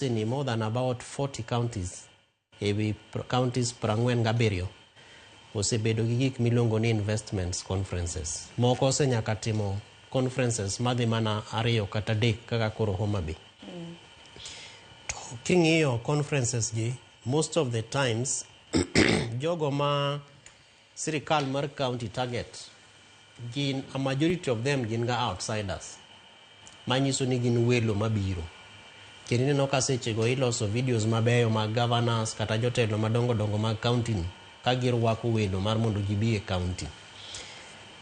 Ni more than about 40 counties ewi counties 47 osebedo gi gik miluongo ni investments conferences. Moko osenyaka timo conferences madhi mana ariyo kata adek kaka koro Homa Bay. To king'iyo conferences gi, most of the times jogo ma sirikal mar county target gin, a majority of them gin ga outsiders, manyiso ni gin welo mabiro. Kendo ineno ka sechego iloso videos mabeyo mag governors kata jotelo madongo dongo mag county ni ka girwako welo mar mondo gibi e county.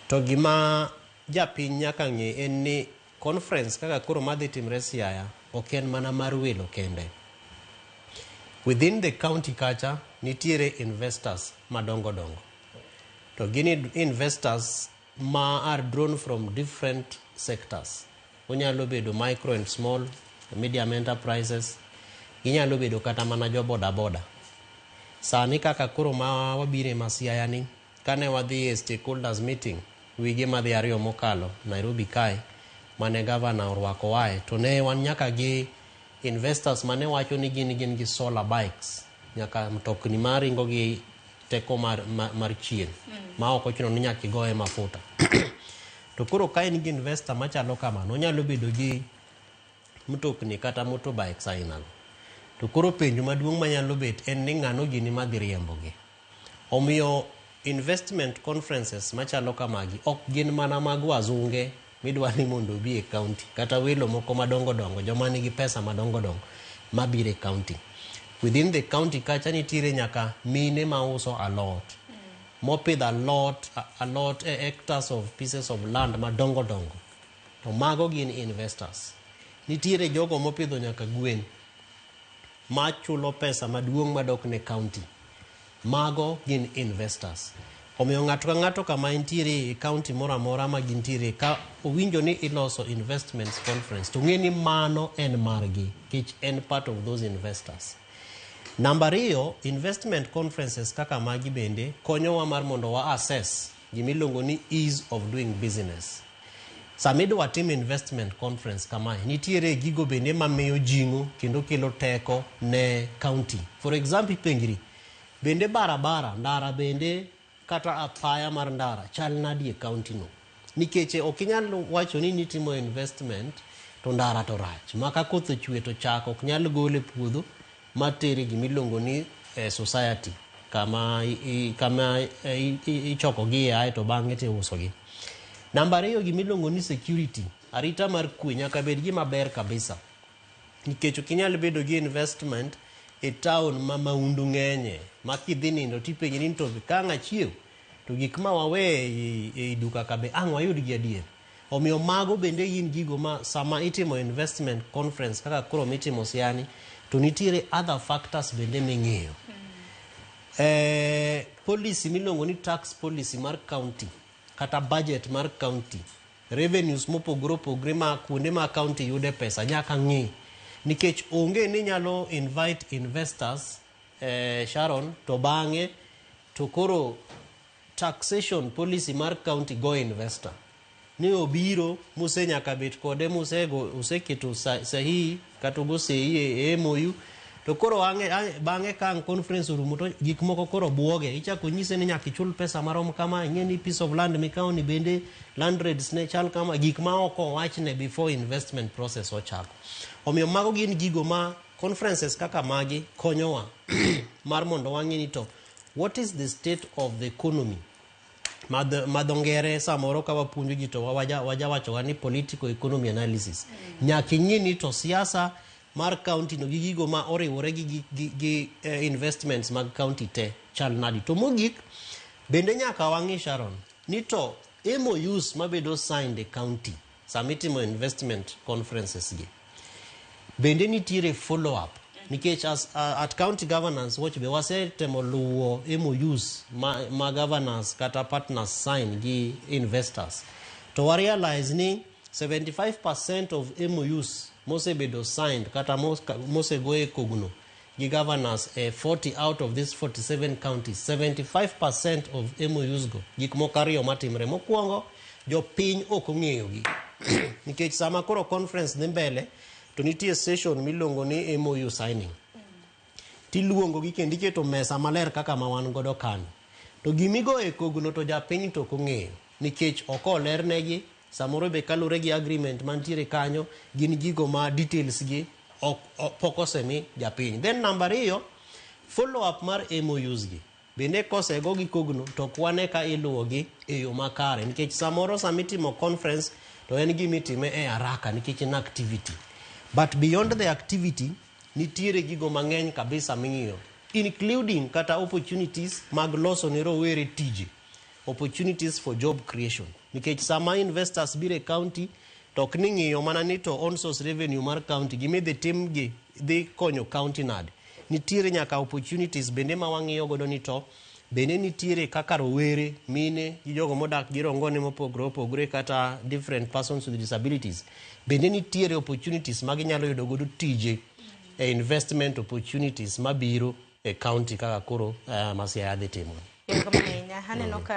To gima japiny nyaka ng'e en ni conference kaka koro madhi timre Siaya ok en mana mar welo kende. Within the county kacha nitiere investors madongo dongo. To gin investors ma are drawn from different sectors. Onyalo bedo micro and small, medium enterprises, ginyalo bedo kata mana jo boda boda. Sani kaka koro ma wabire ma Siaya ni, kane wadhi e stakeholders meeting wige madhi 2 mokalo Nairobi kae, mane governor orwakowae, to ne wan nyaka gi investors mane wacho ni gin gi solar bikes, nyaka mtokni maringo gi teko mar chieng' ma ok ochuno ni nyaka igoye mafuta. To koro ka in gi investor machalo kamano, onyalo bedo gi mtokni kata motorbikes ainago. To koro penjo maduong' manyalo bet en ni ng'ano gini madhi riembogi. Omiyo investment conferences machalo kamagi ok gin mana mag wazunge midwa ni mondo obi e county, kata welo moko madongo dongo, joma nigi pesa madongo dongo mabiro e county. Within the county kacha nitiere nyaka mine mauso alot, mopidho alot e hectares of pieces of land madongo dongo. To mago gin investors. Nitiere jogo mopidho nyaka gwen machulo pesa maduong' madok ne county. Mago gin investors. Omiyo ng'ato ka ng'ato kama entiere e county moro amora ma gintiere, ka owinjo ni iloso investments conference, to ng'e ni mano en margi, nikech en part of those investors. Namba 2, investment conferences kaka magi bende konyowa mar mondo wa assess gimiluongo ni ease of doing business. Sama idwa tim investment conference kamae, nitiere gigo bende mamiyo jing'o kendo kelo teko ne county. For example, ipenjri, bende barabara, ndara bende kata apaya mar ndara chal nadi e county no? Nikech ok inyal wacho ni nitimo investment to ndara to rach. Ma ka koth ochwe to chak ok nyal gol e puodho matere gimiluongo ni society kama ichokogi ae to bang'e tiusogi. Namba 2, gimiluongo ni security, arita mar kwe nyaka bed gima ber kabisa. Nikech ok inyal bedo gi investment e town ma maundu ng'enye, ma kidhi nindo tipenjri ni to ka ang' achiew to gik ma wawe ei duka ka be ang' wayud gi adier. Omiyo mago bende gin gigo ma sama itimo investment conference kaka koro mitimo Siaya, to nitiere other factors bende ming'iyo. Policy miluongo ni tax policy mar county kata budget mar county, revenues mopogore opogore ma kuonde ma county yude pesa nyaka ng'i. Nikech onge ni nyalo invite investors, Sharon, to bang'e to koro taxation policy mar county go investor ni obiro muse nyaka bet kode musego oseketo sahihi kata ogo sei e MOU, to koro bang'e ka ang' conference orumo to gik moko koro buoge, ichako nyise ni nyaka ichul pesa marom kama, ing'e ni piece of land mikawo ni bende land rates ne chal kama, gik ma ok owachne before investment process ochako. Omiyo mago gin gigo ma conferences kaka magi konyowa mar mondo wang'e ni to what is the state of the economy. Ma dho ngere samoro ka wapuonjo ji to wajawachoga ni political economy analysis. Nyaka ing'i ni to siasa mar county no gi gigo ma oriwore gi investments mag county te chal nadi. To mogik bende nyaka wang'i, Sharon, ni to MOUs mabedo signed e county sama itimo investment conferences gi, bende nitiere follow up? Nikech as, at County Governance Watch be wasetemo luwo MOUs ma governors kata partners sign gi investors, to wa realize ni 75% of MOUs mosebedo signed kata mosego e kogno gi governors e 40 out of these 47 counties, 75% of MOUs go, gik moko ariyo matimre. Mokwongo, jopiny ok ong'eyogi, nikech sama koro conference dhi mbele To nitie session miluongo ni MOU signing. Tiluongo gi kendo iketo mesa maler kaka ma wan godo kani. To gimigo e kogno to japiny to ok ong'eyo nikech ok olernegi samoro be kaluwore gi agreement mantiere kanyo gin gigo ma details gi ok, pok osemi japiny. Then namba ariyo, follow up mar MOUs gi bende kosego gi kogno to ok wane ka iluwo gi e yo makare nikech samoro samitimo conference to en gimitime e haraka nikech en activity, but beyond the activity nitiere gigo mang'eny kabisa ming'iyo, including kata opportunities mag loso ne rowere tije, opportunities for job creation, nikech sama investors biro e county to ok ni ng'iyo mana ni to own source revenue mar county gimidhi tim gi dhi konyo county nade. Nitiere nyaka opportunities bende ma wang'iyo godo ni to bende nitiere kaka rowere mine gi jogo modak gi rongone mopogore opogore kata different persons with disabilities bende nitiere opportunities ma ginyalo yudo godo tije e investment opportunities mabiro e county kaka koro ma Siaya dhi timo. Erokamano ahinya. Aneno ka